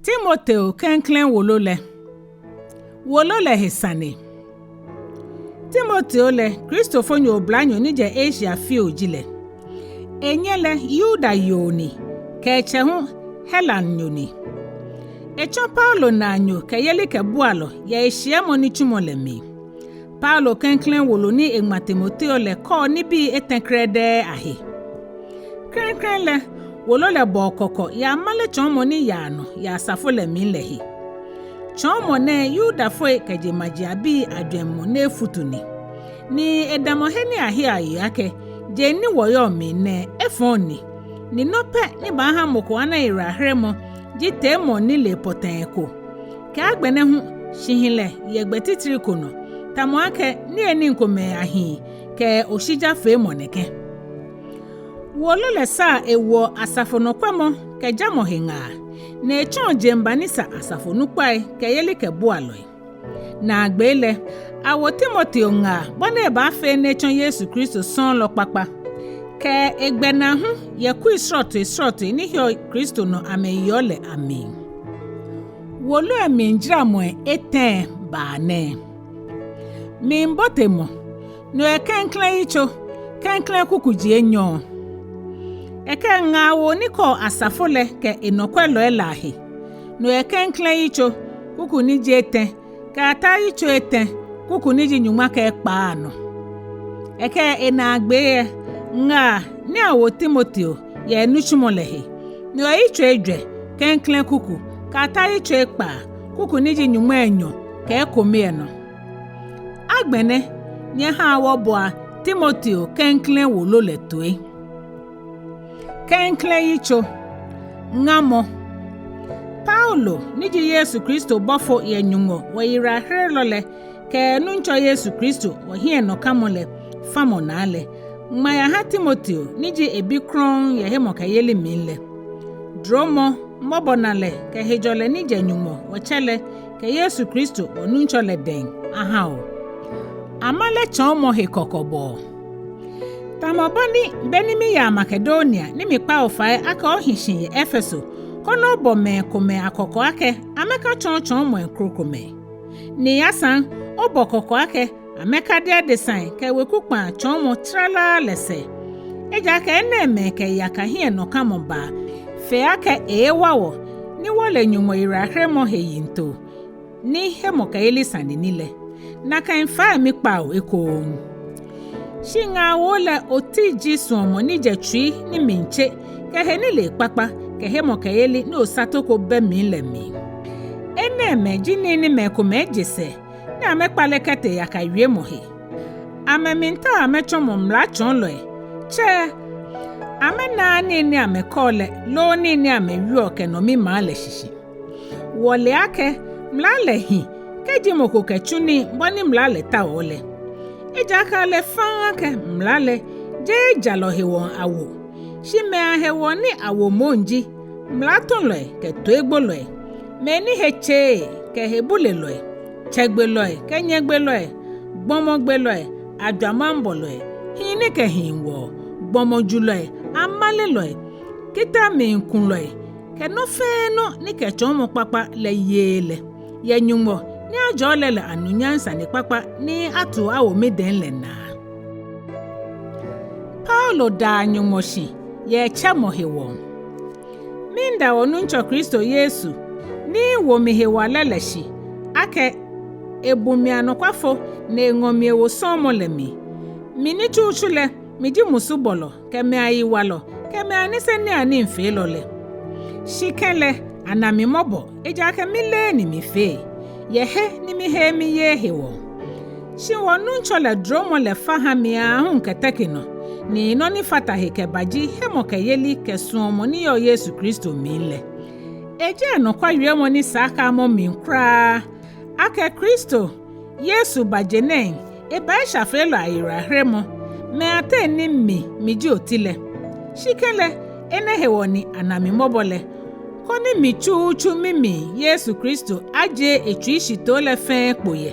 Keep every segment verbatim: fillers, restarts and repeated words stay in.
Timoteo klɛŋklɛŋ wolo lɛ. Wolo lɛ he sane. Timoteo lɛ, Kristofonyo oblanyo ni jɛ Asia fioo ji lɛ. Enyɛ lɛ, Yuda yoo ni, kɛ etsɛ hu Helanyo ni. Etsɔ Paulo naanyo kɛ yelikɛbualɔ yɛ eshiɛmɔ nitsumɔ lɛ mli. Paulo klɛŋklɛŋ wolo ni eŋma Timoteo lɛ kɔɔ nibii etɛ krɛdɛɛ ahe. Klɛŋklɛŋ lɛ, wolo lɛ bɔɔ kɔkɔ yɛ amale tsɔɔmɔ ni yaa nɔ yɛ asafo lɛ mli lɛ he. Tsɔɔmɔ nɛɛ Yudafoi kɛ jeŋmajiaŋbii ajwɛŋmɔ ni efutu ni. Ni edamɔ he ni aheɔ ayeɔ akɛ, jeŋ ni wɔyɔɔ mli nɛɛ efɔŋ ni. Ni nɔ pɛ ni baaha mɔ ko ana yiwalaheremɔ ji teemɔŋ nilee pɔtɛɛ ko. Kɛ agbɛnɛ hu, shihilɛ yɛ gbɛ titri ko nɔ, tamɔ akɛ niyenii komɛi ahii kɛ oshijafeemɔ nɛkɛ. Wolo lɛ saa ewoɔ asafo nɔkwɛmɔ kɛ jamɔ he ŋaa, ni etsɔɔ jeŋba ni sa asafo onukpai kɛ yelikɛbualɔi. Naagbee lɛ, awo Timoteo ŋaa bɔ ni ebaafee ni etsɔ Yesu Kristo sɔɔlɔ kpakpa, kɛ egbɛnaa hu yɛ kui srɔtoi srɔtoi ni heɔ Kristo nɔ amɛyeɔ lɛ amli. Wolo lɛ mlijaramɔi etɛ baa nɛɛ. Mlibotemɔ. No lɛ klɛŋklɛŋ yitso, klɛŋklɛŋ kuku ji enyɔ. Ekɛ ŋaawoo ni kɔɔ asafo lɛ kɛ enɔkwɛlɔi lɛ ahe. No lɛ klɛŋklɛŋ yitso, kuku ni ji etɛ, kɛyata yitso etɛ, kuku ni ji nyɔŋma kɛ ekpaa nɔ. Ekɛ enaagbee lɛ, ŋaa ni awo Timoteo yɛ enitsumɔ lɛ he. No lɛ yitso ejwɛ, klɛŋklɛŋ kuku, kɛyata yitso ekpaa, kuku ni ji nyɔŋmai enyɔ kɛ ekome lɛ nɔ. Agbɛnɛ, nyɛhaa wɔboa Timoteo klɛŋklɛŋ wolo lɛ toi. Klɛŋklɛŋ yitso. Ŋamɔ. Paulo, ni ji Yesu Kristo bɔfo yɛ Nyɔŋmɔ wɔyiwalaherelɔ lɛ, kɛ Nuŋtsɔ Yesu Kristo wɔhiɛnɔkamɔ lɛ famɔ naa lɛ, ŋma yaha Timoteo, ni ji ebi krɔŋŋ yɛ hemɔkɛyeli mli lɛ. Duromɔ, mɔbɔnalɛ kɛ hejɔlɛ ni jɛ Nyɔŋmɔ wɔ-Tsɛ lɛ kɛ Yesu Kristo wɔ-Nuŋtsɔ lɛ dɛŋ aha o. Amale tsɔɔmɔ he kɔkɔbɔɔ. Tamɔ bɔ ni be ni miyaa Makedonia ni mikpa o fai akɛ ohi shi yɛ Efeso, koni obɔ mɛi komɛi akɔkɔ akɛ amɛkatsɔɔ tsɔɔmɔi krokomɛi. Ni asaŋ obɔ kɔkɔ akɛ amɛkadi adesai kɛ wekukpaa tsɔɔmɔ tralaa lɛ sɛɛ. Ejaakɛ enɛɛmɛi kɛ yaka hiɛnɔkamɔ baa fe akɛ eeewa wɔ ni wɔle Nyɔŋmɔ yiwalaheremɔ he yiŋtoo, ni hemɔkɛyeli sane ni lɛ. Nakai fai mikpaa o ekoŋŋ. Shi ŋaawoo lɛ, oti ji suɔmɔ ni jɛ tsui ni mli tse, kɛ henilee kpakpa, kɛ hemɔkɛyeli ni osatoko bɛ mli lɛ mli. Enɛɛmɛi ji nii ni mɛi komɛi je sɛɛ ni amɛkpale kɛtee yaka wiemɔ he. Amɛmiitao amɛtsɔmɔ mlatsɔɔlɔi, tsɛ amɛnaaa nii ni amɛkɛɔ lɛ loo nii ni amɛwieɔ kɛ nɔmimaa lɛ shishi. Wɔle akɛ mla lɛ hi kɛji mɔ ko kɛtsu nii bɔ ni mla lɛ taoɔ lɛ. Ejaakɛ ale faŋŋ akɛ mla lɛ, jeee jalɔ hewɔ awo, shi mɛi ahewɔ ni awo moŋ ji mlatɔlɔi kɛ toigbolɔi, mɛi ni he tseee kɛ hebulelɔi, tsɛgbelɔi kɛ nyɛgbelɔi, gbɔmɔgbelɔi, ajwamaŋbɔlɔi, hii ni kɛ hii wɔɔ, gbɔmɔjulɔi, amalelɔi, kitamiikulɔi, kɛ nɔ fɛɛ nɔ ni kɛ tsɔɔmɔ kpakpa lɛ yeee lɛ, yɛ Nyɔŋmɔ ni ajɔɔ lɛ lɛ anunyam sanekpakpa ni atuu awo midɛŋ lɛ naa. Paulo daa Nyɔŋmɔ shi yɛ etsɛmɔ hewɔ. Miida wɔ-Nuŋtsɔ Kristo Yesu ni wo mi hewalɛ lɛ shi, akɛ ebu mi anɔkwafo ni eŋɔ mi ewo sɔɔmɔ lɛ mli. Mi ni tsutsu lɛ, miji musubɔlɔ kɛ mɛi ayiwalɔ kɛ mɛi aniseniianiifeelɔ lɛ. Shi kɛlɛ, ana mi mɔbɔ, ejaakɛ mileee ni mifee, yɛ he ni miheee miyeee hewɔ. Shi wɔ-Nuŋtsɔ lɛ duromɔ lɛ fa ha mi aahu kɛteke nɔ, ni nɔ ni fata he kɛba ji hemɔkɛyeli kɛ suɔmɔ ni yɔɔ Yesu Kristo mli lɛ. Eji anɔkwa wiemɔ ni sa akɛ amɔ mli kwraa, akɛ Kristo Yesu ba je nɛŋ, eba eshafeelɔi ayiwalaheremɔ, mɛi ateŋ ni mi miji oti lɛ. Shi kɛlɛ, enɛ hewɔ ni ana mi mɔbɔ lɛ, koni mi tsutsu mimli Yesu Kristo ajie etsuishitoo lɛ fɛɛ kpo yɛ,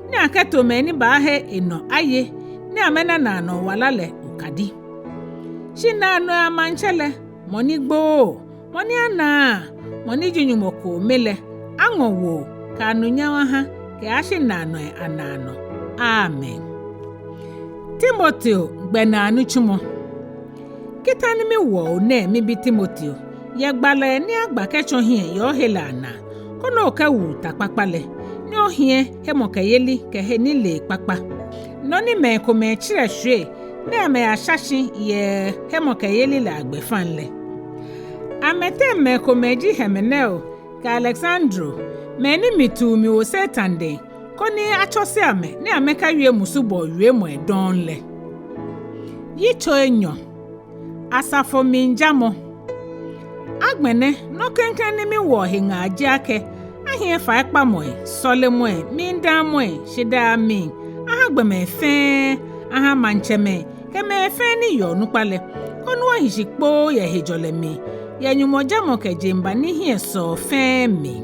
ni akɛto mɛi ni baahe enɔ aye, ni amɛna naanɔ wala lɛ okadi. Shi naanɔi amaŋtsɛ lɛ, mɔ ni gbooo, Mɔ ni anaaa mɔ ni ji Nyɔŋmɔ kome lɛ, aŋɔ woo kɛ anunyam aha kɛyashi naanɔi anaanɔ. Amen. Timoteo gbɛnaa nitsumɔ. Kita ni miwo bo nɛɛ, mibi Timoteo, yɛ gbalɛ ni agba kɛtsɔ ohiɛ yɛ ohe lɛ anaa, koni okɛwu ta kpakpa lɛ, ni ohiɛ hemɔkɛyeli kɛ henilee kpakpa, nɔ ni mɛi komɛi tserɛ shwie ni amɛyasha shi yɛ hemɔkɛyeli lɛ agbɛfaŋ lɛ. Amɛteŋ mɛi komɛi ji Himeneo kɛ Aleksandro, mɛi ni mitu miwo Satan dɛŋ, koni atsɔse amɛ ni amɛkawie musubɔɔ wiemɔi dɔŋŋ lɛ. Yitso enyɔ. Asafo mlijamɔ. Agbɛnɛ, nɔ klɛŋklɛŋ ni miwoɔ he ŋaa ji akɛ ahiɛ faikpamɔi, sɔlemɔi, mlidaamɔi, shidaamɔi aha gbɔmɛi fɛɛ, aha maŋtsɛmɛi kɛ mɛi fɛɛ ni yeɔ onukpa lɛ, koni wɔhi shi kpoo yɛ hejɔlɛ mli, yɛ Nyɔŋmɔjamɔ kɛ jeŋba ni hiɛ sɔɔ fɛɛ mli.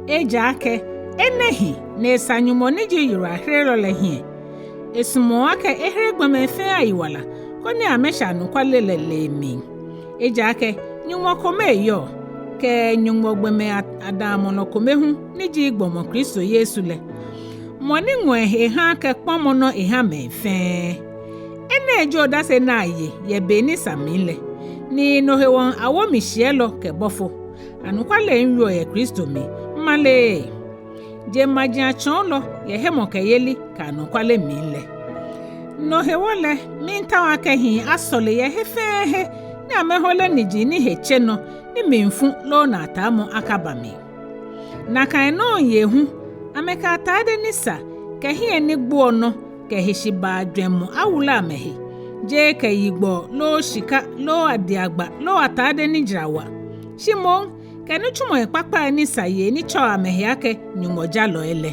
Ejaakɛ enɛ hi ni esa Nyɔŋmɔ ni ji yiwalaherelɔ lɛ hiɛ. Esumɔɔ akɛ ehere gbɔmɛi fɛɛ ayiwala, koni amɛshɛ anɔkwale lɛ lee mli. Ejaakɛ Nyɔŋmɔ kome yɔɔ, kɛ Nyɔŋmɔ gbɔmɛi a-, adaamɔlɔ kome hu ni ji gbɔmɔ Kristo Yesu lɛ, mɔ ni ŋɔ ehe ha akɛ kpɔmɔ nɔ eha mɛi fɛɛ. Enɛ ji odase ni aye yɛ be ni sa mli lɛ, ni no hewɔ awo mi shiɛlɔ kɛ bɔfo. Anɔkwale miwieɔ yɛ Kristo mli, mimaleee. Jeŋmaji atsɔɔlɔ yɛ hemɔkɛyeli kɛ anɔkwale mli lɛ. No hewɔ lɛ, miitao akɛ hii asɔle yɛ he fɛɛ he, ni amɛhole niji ni he tse nɔ, ni mlifu loo naataamɔ akaba mli. Nakai nɔŋŋ yei hu, amɛkɛ atade ni sa, kɛ hiɛ ni gboɔ nɔ, kɛ heshibaa jwɛŋmɔ awula amɛhe, jeee kɛ yigbɔɔ loo shika loo adiagba loo atade ni jara wa, shi moŋ kɛ nitsumɔi kpakpai ni sa yei ni tsɛɔ amɛhe akɛ Nyɔŋmɔ jalɔi lɛ.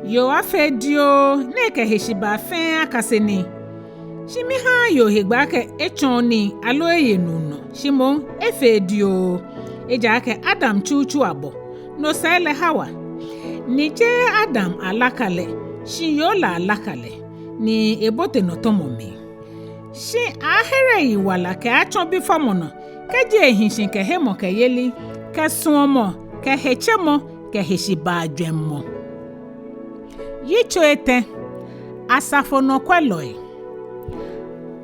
Yoo afee dioo ni ekɛ heshibaa fɛɛ akase nii. Shi mihaaa yoo hegbɛ akɛ etsɔɔ nii aloo eye nuu nɔ, shi moŋ efee dioo. Ejaakɛ Adam tsutsu abɔ, no sɛɛ lɛ Hawa. Ni jeee Adam alaka lɛ, shi yoo lɛ alaka lɛ, ni ebote nɔtɔmɔ mli. Shi aaahere eyiwala kɛatsɔ bifɔmɔ nɔ, kɛji ehi shi kɛ hemɔkɛyeli, kɛ suɔmɔ, kɛ hetsemɔ, kɛ heshibaa jwɛŋmɔ. Yitso etɛ. Asafo nɔkwɛlɔi.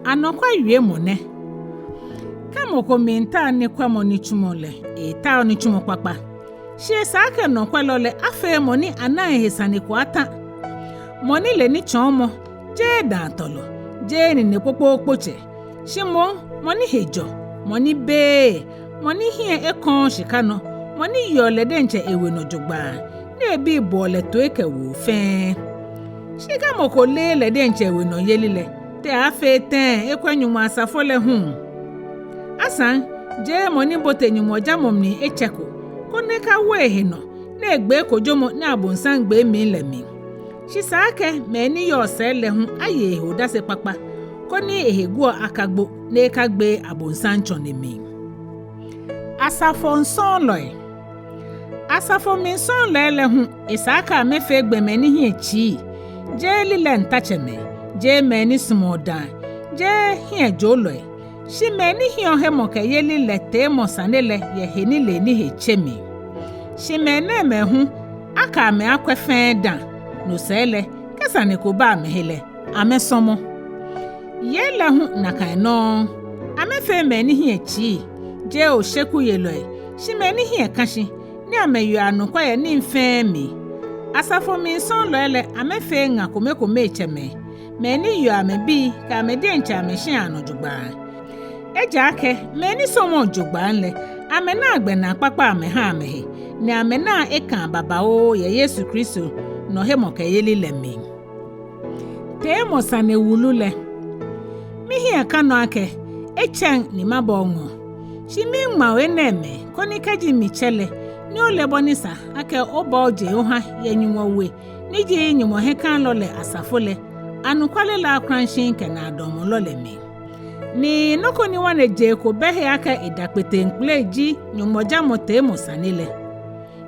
Anɔkwa wiemɔ nɛ. Kɛ mɔ ko miitao nikwɛmɔ nitsumɔ lɛ, eetao nitsumɔ kpakpa. Shi esa akɛ nɔkwɛlɔ lɛ afee mɔ ni anaaa ehe sane ko ata, mɔ ni le nitsɔɔmɔ, jeee daatɔlɔ, jeee nine kpokpookpotsɛ, shi moŋ mɔ ni he jɔ, mɔ ni beee, mɔ ni hiɛ ekɔɔɔ shika nɔ, mɔ ni yeɔ lɛ diɛŋtsɛ ewe nɔ jogbaŋŋ, ni ebii boɔ lɛ toi kɛ woo fɛɛ. Shi kɛ mɔ ko leee lɛ diɛŋtsɛ ewe nɔ yeli lɛ, te aaafee tɛŋŋ ekwɛ Nyɔŋmɔ asafo lɛ hu? Asaŋ, jeee mɔ ni bote Nyɔŋmɔjamɔ mli etsɛko, koni ekawo ehe nɔ, ni egbee kojomɔ ni abonsam gbee mli lɛ mli. Shi esa akɛ mɛi ni yɔɔ sɛɛ lɛ hu aye ehe odase kpakpa, koni ehe guɔ akagbo, ni ekagbee abonsam tsɔne mli. Asafo sɔɔlɔi. Asafo mli sɔɔlɔi lɛ hu, esa akɛ amɛfee gbɔmɛi ni hiɛ tsii, jeee lilɛi ntatsɛmɛi, jeee mɛi ni sumɔɔ daa, jeee hiɛjoolɔi, shi mɛi ni hiɛɔ hemɔkɛyeli lɛ teemɔ sane lɛ yɛ henilee ni he tse mli. Shi mɛnɛɛmɛi hu, akɛ amɛ akwɛ fɛɛ dã, no sɛɛ lɛ, kɛ sane ko bɛ amɛhe lɛ, amɛsɔmɔ. Yei lɛ hu nakai nɔŋŋ, amɛfee mɛi ni hiɛ tsii, jeee oshekuyelɔi, shi mɛi ni hiɛ kã shi, ni amɛyeɔ anɔkwa yɛ nii fɛɛ mli. Asafo mli sɔɔlɔi lɛ, amɛfee ŋa komekomei tsɛmɛi, mɛi ni yeɔ amɛbii kɛ amɛ diɛŋtsɛ amɛshia anɔ jogbaŋŋ. Ejaakɛ mɛi ni sɔmɔɔ jogbaŋŋ lɛ, amɛnaa gbɛnaa kpakpa amɛhaa amɛhe, ni amɛnaa ekaa babaoo yɛ Yesu Kristo nɔ hemɔkɛyeli lɛ mli. Teemɔ sane wulu lɛ. Mihiɛ kã nɔ akɛ etsɛŋ ni maba oŋɔɔ. Shi miiŋma bo enɛɛmɛi, koni kɛji mitsɛ lɛ, ni ole bɔ ni sa akɛ oba ojeŋ oha yɛ Nyɔŋmɔ we, ni ji Nyɔŋmɔ hiɛkãalɔ lɛ asafo lɛ, anɔkwale lɛ akulashiŋ kɛ naadamɔlɔ lɛ mli. Ni nɔ ko ni ŋwanejee ko bɛ he akɛ eda kpeteŋkpele ji Nyɔŋmɔjamɔ teemɔ sane lɛ.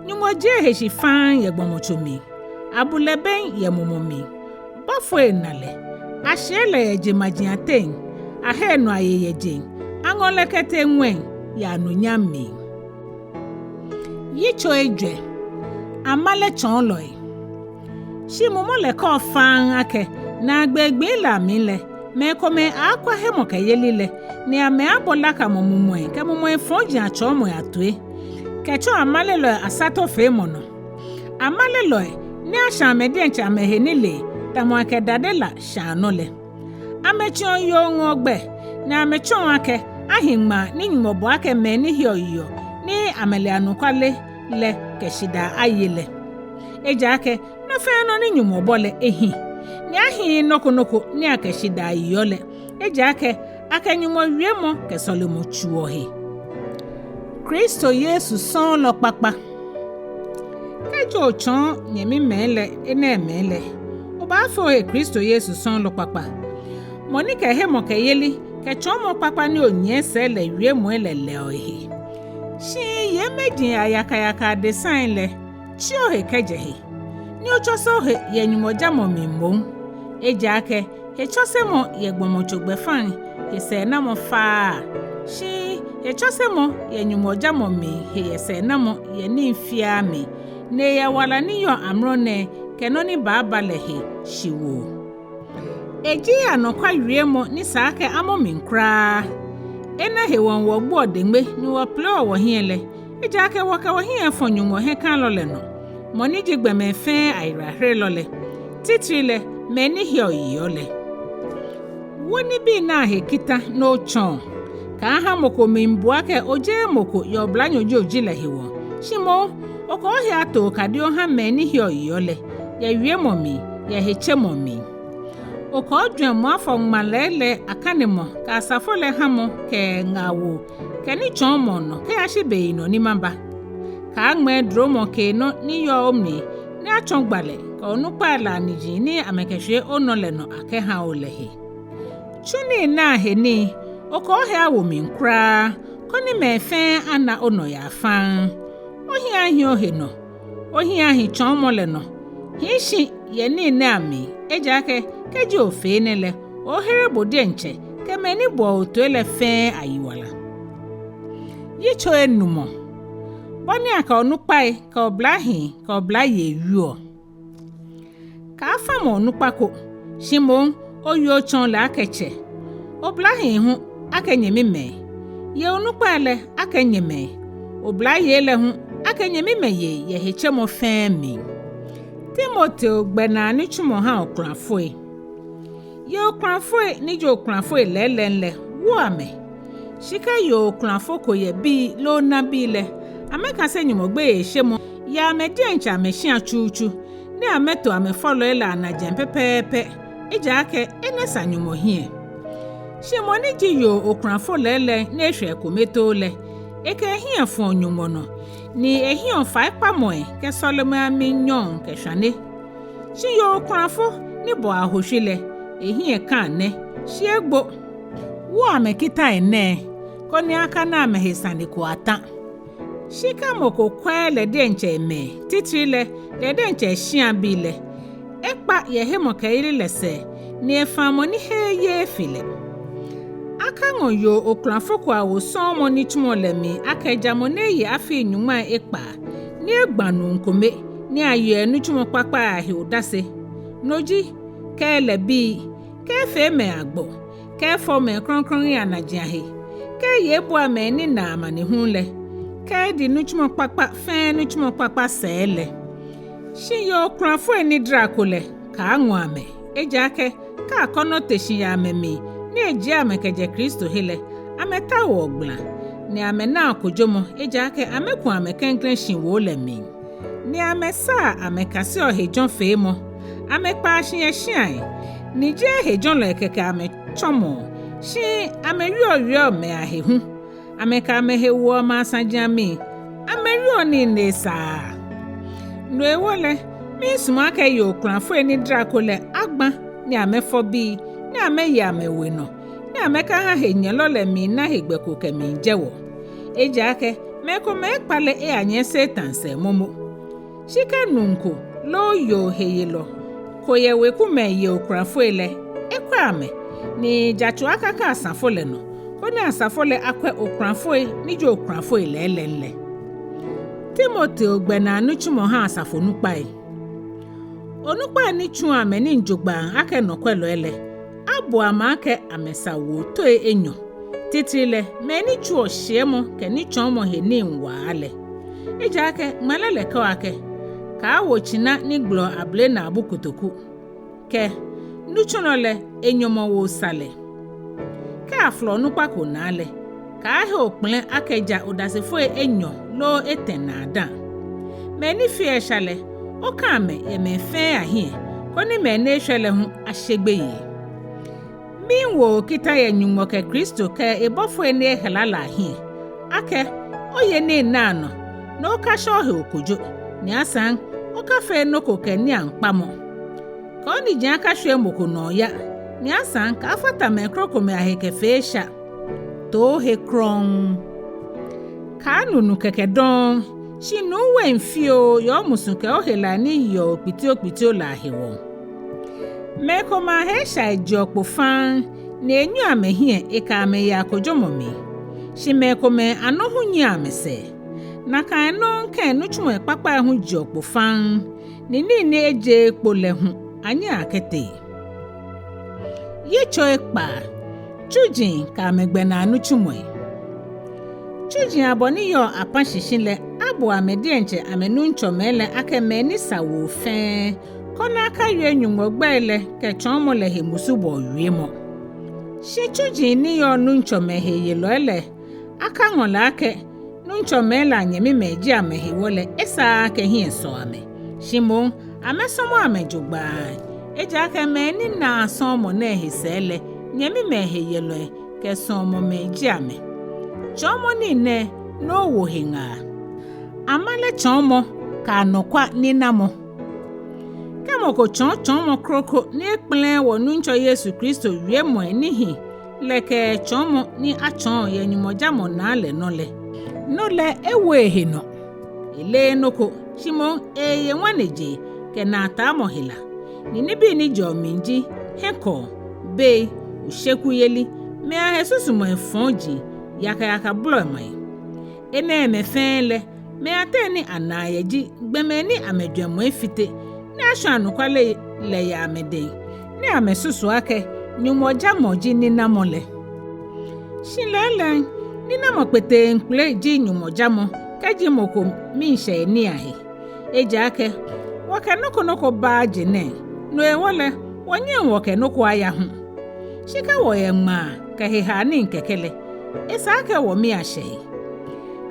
Nyɔŋmɔ jie ehe shi faŋŋ yɛ gbɔmɔtso mli, abu lɛ bem yɛ mumɔ mli. Bɔfoi na lɛ, ashiɛ lɛ yɛ jeŋmaji ateŋ, ahe enɔ aye yɛ jeŋ, aŋɔ lɛ kɛtee ŋwɛi, yɛ anunyam mli. Yitso ejwɛ. Amale tsɔɔlɔi. Shi mumɔ lɛ kɛɔ faŋŋ akɛ, naagbee gbii lɛ amli lɛ, mɛi komɛi aaakwa hemɔkɛyeli lɛ, ni amɛaabo lakamɔ mumɔi kɛ mumɔi fɔji atsɔɔmɔi atoi, kɛtsɔ amalelɔi asatofeemɔ nɔ. Amalelɔi ni ashã amɛ diɛŋtsɛ amɛhenilee, tamɔ akɛ dade la shãa nɔ lɛ. Amɛtsiɔ yoo ŋɔɔ gbɛ, ni amɛtsɔɔ akɛ ahi ŋmaa ni Nyɔŋmɔ bɔ akɛ mɛi ni heɔ yeɔ ni amɛle anɔkwale lɛ kɛ shidaa aye lɛ. Ejaakɛ nɔ fɛɛ nɔ ni Nyɔŋmɔ bɔ lɛ ehi, ni ahiii nɔ ko nɔ ko ni akɛ shidaa yeɔ lɛ. Ejaakɛ akɛ Nyɔŋmɔ wiemɔ kɛ sɔlemɔ tsuuɔ he. Kristo Yesu sɔɔlɔ kpakpa. Kɛji otsɔɔ nyɛmimɛi lɛ enɛɛmɛi lɛ, obaafee ohe Kristo Yesu sɔɔlɔ kpakpa, mɔ ni kɛ hemɔkɛyeli kɛ tsɔɔmɔ kpakpa ni onyiɛ sɛɛ lɛ wiemɔi lɛ lɛɔ ehe. Shi yeimeji ayakayaka adesai lɛ, tsi ohe kɛjɛ he, ni otsɔse ohe yɛ Nyɔŋmɔjamɔ mli moŋ. Ejaakɛ hetsɔsemɔ yɛ gbɔmɔtso gbɛfaŋ he sɛɛnamɔ faaa, shi hetsɔsemɔ yɛ Nyɔŋmɔjamɔ mli he yɛ sɛɛnamɔ yɛ nii fiaa mli, ni eyɛ wala ni yɔɔ amrɔ nɛɛ kɛ nɔ ni baaba lɛ he shiwoo. Eji anɔkwa wiemɔ ni sa akɛ amɔ mli kwraa. Enɛ hewɔ wɔgboɔ deŋme ni wɔpeleɔ wɔhiɛ lɛ, ejaakɛ wɔkɛ wɔhiɛ fɔ Nyɔŋmɔ hiɛkalɔ lɛ nɔ, mɔ ni ji gbɔmɛi fɛɛ ayiwalaherelɔ lɛ, titri lɛ mɛi ni heɔ yeɔ lɛ. Wo nibii nɛɛ ahe kita ni otsɔɔ. Kaaha mɔ ko miibu akɛ ojeee mɔ ko yɛ oblanyo ni oji lɛ hewɔ. Shi moŋ, okɛ ohe ato okadi oha mɛi ni heɔ yeɔ lɛ, yɛ wiemɔ mli, yɛ hetsemɔ mli. Okɛ ojwɛŋmɔ afɔ ŋmalɛi lɛ akanemɔ kɛ asafo lɛ hamɔ kɛ ŋaawoo kɛ nitsɔɔmɔ nɔ kɛyashi beyinɔ ni maba. Kaaŋmɛɛ dromɔ keenɔ ni yɔɔ omli ni atsɔ gbalɛ kɛ onukpai lɛ aniji ni amɛkɛshwie onɔ lɛ nɔ akɛha o lɛ he. Tsu nii nɛɛ ahe nii, okɛ ohe awo mli kwraa, koni mɛi fɛɛ ana onɔyaa faŋŋ. Ohiɛ ahi ohe nɔ, ohiɛ ahi tsɔɔmɔ lɛ nɔ. Hii shi yɛ nii nɛɛ amli, ejaakɛ kɛji ofee enɛ lɛ, oohere bo diɛŋtsɛ kɛ mɛi ni boɔ bo toi lɛ fɛɛ ayiwala. Yitso enumɔ. Bɔ ni akɛ onukpai kɛ oblahii kɛ oblayei wieɔ. Kaafamɔ onukpa ko, shi moŋ owie otsɔɔ lɛ akɛ tsɛ, oblahii hu akɛ nyɛmimɛi, yei onukpai lɛ akɛ nyɛmɛi, oblayei lɛ hu akɛ nyɛmimɛi yei yɛ hetsemɔ fɛɛ mli. Timoteo gbɛnaa nitsumɔ ha okulafoi. Yei okulafoi ni ji okulafoi lɛɛlɛŋ lɛ, wo amɛ. Shi kɛ yoo okulafo ko yɛ bii loo nabii lɛ, amɛkase Nyɔŋmɔ gbeyeishemɔ yɛ amɛ diɛŋtsɛ amɛshia tsutsu, ni amɛto amɛfɔlɔi lɛ anajiaŋ pɛpɛɛpɛ, ejaakɛ enɛ sa Nyɔŋmɔ hiɛ. Shi mɔ ni ji yoo okulafo lɛɛlɛŋ ni eshwɛ ekome too lɛ, ekɛ ehiɛ fɔɔ Nyɔŋmɔ nɔ, ni ehiɛɔ faikpamɔi kɛ sɔlemɔi amli nyɔɔŋ kɛ shwane. Shi yoo okulafo ni bɔɔ ahoshwi lɛ, ehiɛ ka nɛ, shi egbo. Wo amɛ kitai nɛɛ, koni akana amɛhe sane ko ata. Shi kɛ mɔ ko kwɛɛɛ lɛ diɛŋtsɛ emɛi, titri lɛ lɛ diɛŋtsɛ eshiabii lɛ, ekpa yɛ hemɔkɛyeli lɛ sɛɛ, ni efaaa mɔ ni heee yeee fe lɛ. Akaŋɔ yoo okulafo ko awo sɔɔmɔ nitsumɔ lɛ mli akɛ jamɔ ni eye afii nyɔŋmai ekpaa, ni egbã nuu kome, ni ayeɔ enitsumɔ kpakpai ahe odase. No ji, kɛ elɛ bii, kɛ efee mɛi agbɔ, kɛ efɔ mɛi krɔŋkrɔŋi anaji ahe, kɛ eye ebua mɛi ni naa amanehulu lɛ, kɛ edi nitsumɔ kpakpa fɛɛ nitsumɔ kpakpa sɛɛ lɛ. Shi yoo okulafoi ni drako lɛ, kaaŋɔ amɛ, ejaakɛ kɛ akɔnɔ te shi yɛ amɛmli, ni ejie amɛ kɛjɛ Kristo he lɛ, amɛtaoɔ gbala, ni amɛnaa kojomɔ, ejaakɛ amɛku amɛklɛŋklɛŋ shiwoo lɛ mli. Ni amɛsaa amɛkaseɔ hejɔɔfeemɔ, amɛkpaa shi yɛ shiai, ni jeee hejɔɔlɔi kɛkɛ amɛtsɔmɔɔ, shi amɛwieɔ wieɔ mɛi ahe hu, amɛkɛ amɛhe woɔ mɛi asaji amli, amɛwieɔ nii ni esaaa. No hewɔ lɛ, miisumɔ akɛ yoo okulafoi ni drako lɛ agbã ni amɛfɔ bii, ni amɛye amɛwe nɔ, ni amɛkaha henyɛlɔ lɛ miina hegbɛ ko kɛmiijɛ wɔ. Ejaakɛ mɛi komɛi ekpale eyanyiɛ Satan sɛɛ momo. Shi kɛ nuu ko loo yoo heyelɔ ko yɛ wekumɛi yei okulafoi lɛ, ekwɛ amɛ, ni jatsu akaka asafo lɛ nɔ, koni asafo lɛ akwɛ okulafoi ni ji okulafoi lɛɛlɛŋ lɛ. Timoteo gbɛnaa nitsumɔ ha asafo onukpai. Onukpai ni tsuɔ amɛnii jogbaŋŋ akɛ nɔkwɛlɔi lɛ, abu amɛ akɛ amɛsa woo toi enyɔ, titri lɛ mɛi ni tsuɔ shiɛmɔ kɛ nitsɔɔmɔ he nii waa lɛ. Ejaakɛ ŋmalɛ lɛ kɛɔ akɛ, kaawo tsina ni gbɔlɔ abele naabu kotoku, kɛ nitsulɔ lɛ enyɔmɔwoo sa lɛ. Kɛ afolɔ onukpa ko naa lɛ, kaahe okpɛlɛ akɛ ja odasefoi enyɔ loo etɛ naa dã. Mɛi ni feɔ esha lɛ, oka amɛ yɛ mɛi fɛɛ ahiɛ, koni mɛi ni eshwɛ lɛ hu ashe gbeyei. Miiwo bo kita yɛ Nyɔŋmɔ kɛ Kristo kɛ ebɔfoi ni ehala lɛ ahiɛ, akɛ oye nii nɛɛ anɔ, ni okasha ohe okojo, ni asaŋ okafee nɔ ko kɛ niiaŋkpamɔ. Kɛ onijiaŋ akashwie mɔ ko nɔ oya, ni asaŋ kaafata mɛi krokomɛi ahe kɛfee esha. Too ohe krɔŋŋ. Kaanu nu kɛkɛ dɔŋŋ, shi nu wain fioo yɛ omusu kɛ ohela ni yeɔ okpitiokpitio lɛ ahewɔ. Mɛi komɛi ahe eshai jeɔ kpo faŋŋ, ni enyiɛɔ amɛhiɛ ekɛ amɛ yaa kojomɔ mli. Shi mɛi komɛi anɔ hu nyiɛɔ amɛsɛɛ. Nakai nɔŋŋ kɛ nitsumɔi kpakpai hu jeɔ kpo faŋŋ, ni nii ni ejeee kpo lɛ hu anyɛɔ akɛtee. Yitso ekpaa. Tsuji kɛ amɛgbɛnaa nitsumɔi. Tsuji abɔ ni yɔɔ apã shishi lɛ abu amɛ diɛŋtsɛ amɛnuŋtsɔmɛi lɛ akɛ mɛi ni sa woo fɛɛ, koni akawie Nyɔŋmɔ gbɛi lɛ kɛ tsɔɔmɔ lɛ he musubɔɔ wiemɔ. Shi tsuji ni yɔɔ nuŋtsɔmɛi heyelɔi lɛ akaŋɔ lɛ akɛ nuŋtsɔmɛi lɛ anyɛmimɛi ji amɛ hewɔ lɛ esaaa akɛ hiɛ sɔɔ amɛ, shi moŋ amɛsɔmɔ amɛ jogbaŋŋ. Ejaakɛ mɛi ni naa sɔɔmɔ nɛɛ he sɛɛ lɛ nyɛmimɛi heyelɔi kɛ suɔmɔmɛi ji amɛ. Tsɔɔmɔ nii nɛɛ ni owo he ŋaa. Amale tsɔɔmɔ kɛ anɔkwa ninamɔ. Kɛ mɔ ko tsɔɔ tsɔɔmɔ kroko ni ekpɛlɛɛɛ wɔ Nuŋtsɔ Yesu Kristo wiemɔi ni hi lɛ kɛ tsɔɔmɔ ni atsɔɔ yɛ Nyɔŋmɔjamɔ naa lɛ nɔ lɛ, no lɛ ewo ehe nɔ. Eleee nɔ ko, shi moŋ eye ŋwanejee kɛ naataamɔ hela, ni nibii ni jɛɔ mli ji hiɛkɔɔ, bei, oshekuyeli, mɛi ahe susumɔi fɔji, yakayaka blɔmɔi. Enɛɛmɛi fɛɛ lɛ, mɛi ateŋ ni anaa yɛ ji gbɔmɛi ni amɛjwɛŋmɔ efite, ni ashɔ anɔkwale lɛ yɛ amɛdɛŋ, ni amɛsusuɔ akɛ Nyɔŋmɔjamɔ ji ninamɔ lɛ. Shi lɛɛlɛŋ, ninamɔ kpeteŋkpele ji Nyɔŋmɔjamɔ, kɛji mɔ ko miishɛɛ nii ahe. Ejaakɛ wɔkɛ nɔ ko nɔ ko baaa je nɛŋ, no hewɔ lɛ wɔnyɛŋ wɔkɛ nɔ ko aya hu. Shi kɛ wɔyɛ ŋmaa kɛ hehaanii kɛkɛ lɛ, esa akɛ wɔmii ashɛ he.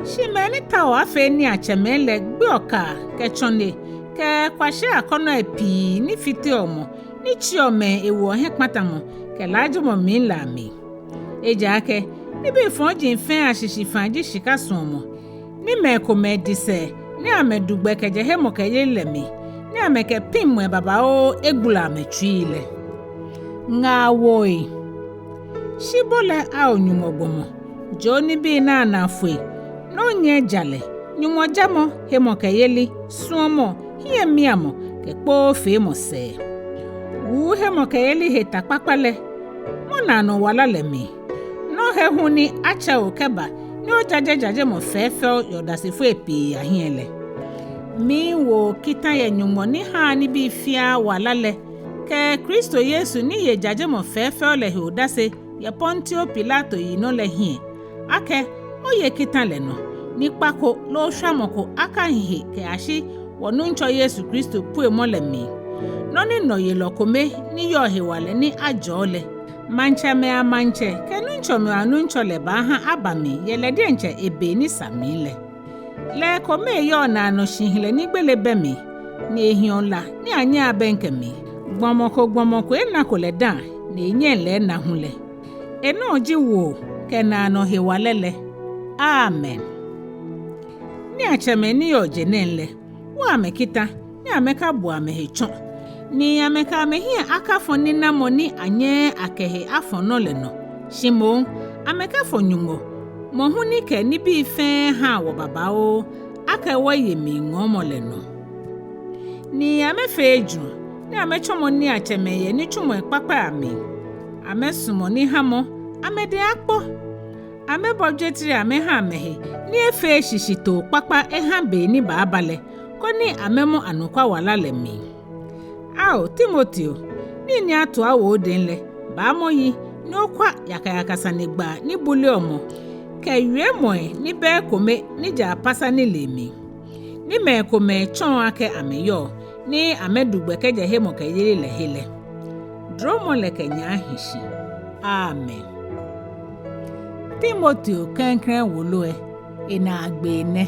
Shi mɛi ni taoɔ afee niiatsɛmɛi lɛ gbeɔ kaa kɛ tsɔne kɛ kwashiai akɔnɔi pii ni fiteɔ mɔ, ni tsiɔ mɛi ewoɔ hiɛkpatamɔ kɛ laajemɔ mli lɛ amli. Ejaakɛ nibii fɔji fɛɛ ashishifã ji shika suɔmɔ, ni mɛi komɛi di sɛɛ, ni amɛdu gbɛ kɛjɛ hemɔkɛyeli lɛ mli, ni amɛkɛ piŋmɔi babaoo egbula amɛtsui lɛ. Ŋaawoi. Shi bo lɛ, ao Nyɔŋmɔ gbɔmɔ, joo nibii nɛɛ anaa foi, ni onyiɛ jalɛ, Nyɔŋmɔjamɔ, hemɔkɛyeli, suɔmɔ, hiɛmiamɔ kɛ kpoofeemɔ sɛɛ. Wuu hemɔkɛyeli he ta kpakpa lɛ, mɔ naanɔ wala lɛ mli, ni ohe hu ni atsɛ o kɛba ni ojaje jajemɔ fɛɛfɛo yɛ odasefoi pii ahiɛ lɛ. Miiwo bo kita yɛ Nyɔŋmɔ ni haa nibii fiaa wala lɛ kɛ Kristo Yesu ni ye jajemɔ fɛɛfɛo lɛ he odase yɛ Pontio Pilato yinɔ lɛ hiɛ, akɛ oye kita lɛ nɔ, ni kpa ko loo shwamɔ ko akahi he kɛyashi wɔ Nuŋtsɔ Yesu Kristo puemɔ lɛ mli, nɔ ni nɔyelɔ kome ni yɔɔ hewalɛ ni ajɔɔ lɛ, maŋtsɛmɛi aMaŋtsɛ kɛ nuŋtsɔmɛi aNuŋtsɔ lɛ baaha aba mli yɛ lɛ diɛŋtsɛ ebe ni sa mli lɛ. Lɛ ekome yɔɔ naanɔ shihilɛ ni gbele bɛ mli, ni ehiɔ la ni anyɛɛɛ abɛŋkɛ mli. Gbɔmɔ ko gbɔmɔ ko enako lɛ dã, ni enyɛŋ lɛ ena hu lɛ. Enɔ ji woo kɛ naanɔ hewalɛ lɛ. Amen. Niiatsɛmɛi ni yɔɔ je nɛŋ lɛ, wo amɛ kita ni amɛkabu amɛhe tsɔ, ni amɛkɛ amɛhiɛ akafɔ ninamɔ ni anyɛɛɛ akɛ he afɔ nɔ lɛ nɔ, shi moŋ amɛkafɔ Nyɔŋmɔ, mɔ hu ni kɛ nibii fɛɛ haa wɔ babaoo, akɛ wɔye mliŋɔɔmɔ lɛ nɔ. Ni amɛfee ejurɔ, ni amɛtsɔmɔ niiatsɛmɛi yɛ nitsumɔi kpakpai amli. Amɛsumɔ nihamɔ, amɛdɛŋ akpɔ, Amɛbɔ jwetri amɛha amɛhe, ni efee shishitoo kpakpa eha be ni baaba lɛ, koni amɛmɔ anɔkwa wala lɛ mli. Ao Timoteo, nii ni ato awo odɛŋ lɛ, baamɔ yi ni okwa yakayaka sanegbaa ni buleɔ mɔ, kɛ wiemɔi ni bɛ ekome ni jɛ apasa nilee mli, ni mɛi komɛi tsɔɔ akɛ amɛyɔɔ, ni amɛdu gbɛ kɛjɛ hemɔkɛyeli lɛ he lɛ. Dromɔ lɛ kɛ nyɛ ahi shi. Amen. Timoteo klɛŋklɛŋ wolo lɛ, enaagbee nɛ.